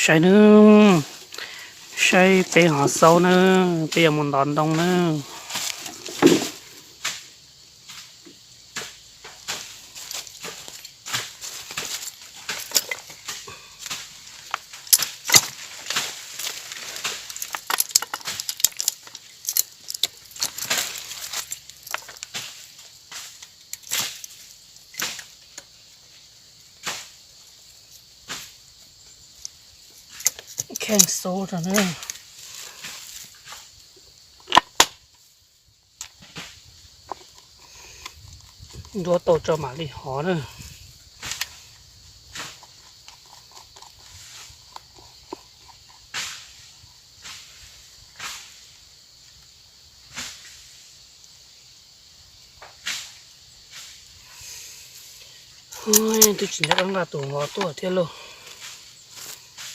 Saib nawb, saib peb hov xaub nawb, peb yuav mus ntov ntoo nawb. Kheej xub rau na. Nruab tau tso mam li hov na. Twb tsis nco qab nqa tus hov tuaj thiab lauj.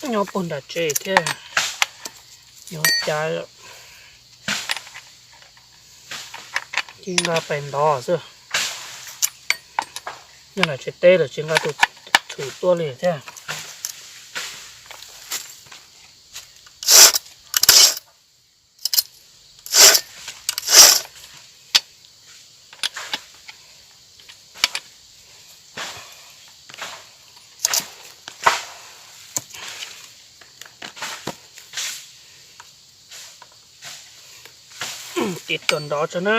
Nyob puag nram tsev thiab, nyob cas ces nqa pais ntov xwb. Nyob nram tsev teb lawm tsis nqa tus txhum tuaj li thiab. Tiv tuam nrov tso na.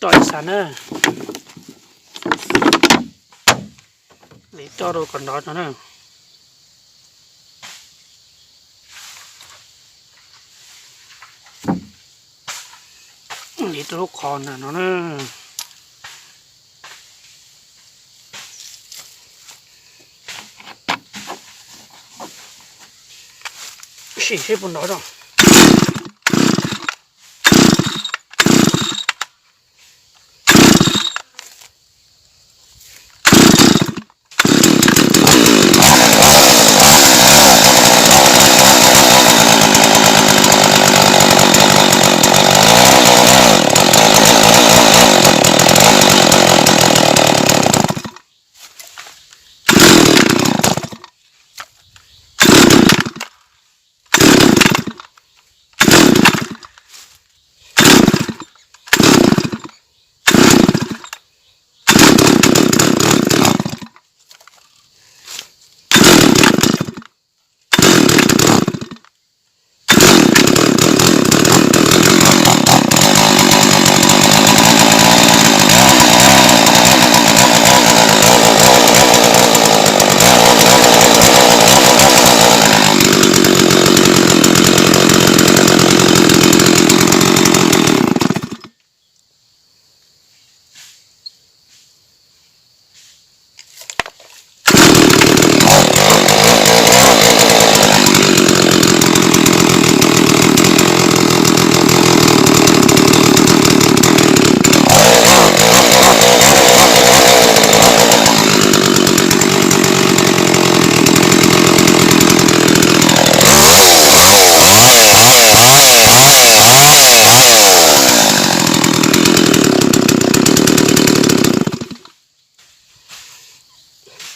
Roj ib sab na. Li roj rau kom nrov no na. Li rau lub qhov ntawm no na. Sim seb puas nrov tso.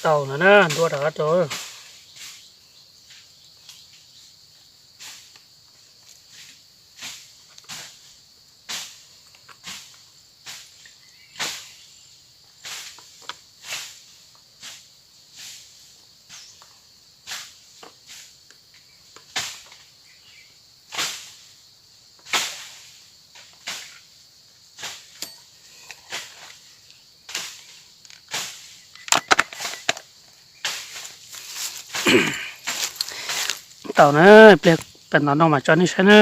Tau no na, ntua rov qab rau. Tau na, pliag peb ntov no mas tso nej saib na.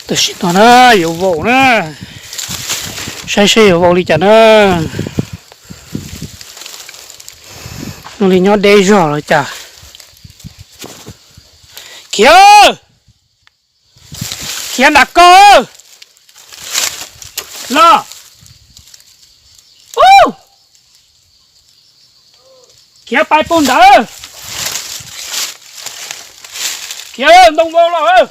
Tam sim no na, yuav vau na, saib seb yuav vau li cas na. Nws li nyob deb zog los cas. Khiav, khiav nram ko los. Khiav pais puag ntawd. Khiav ntoo vau los.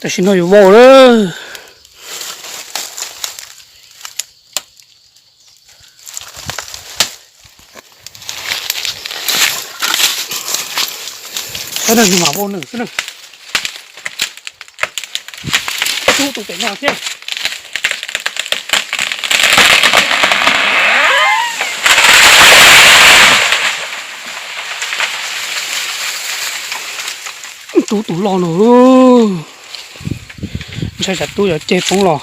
Tam sim no yuav vau lawm. Saib na, nws mam vau nws xwb na. Tub tus pem no thiab. Tub tus loj no. Ntshai tsam tub yuav ceg poob los.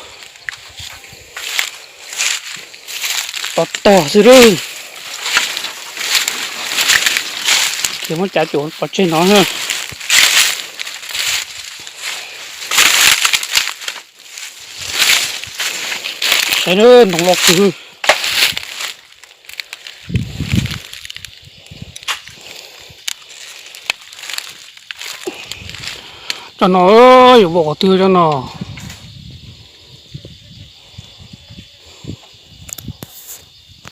Tog tog xwb lawm. Ces muab cav cuam pov tseg no. Saib na, ntoo loj kawg. Cov no yuav vau qhov twg cov no.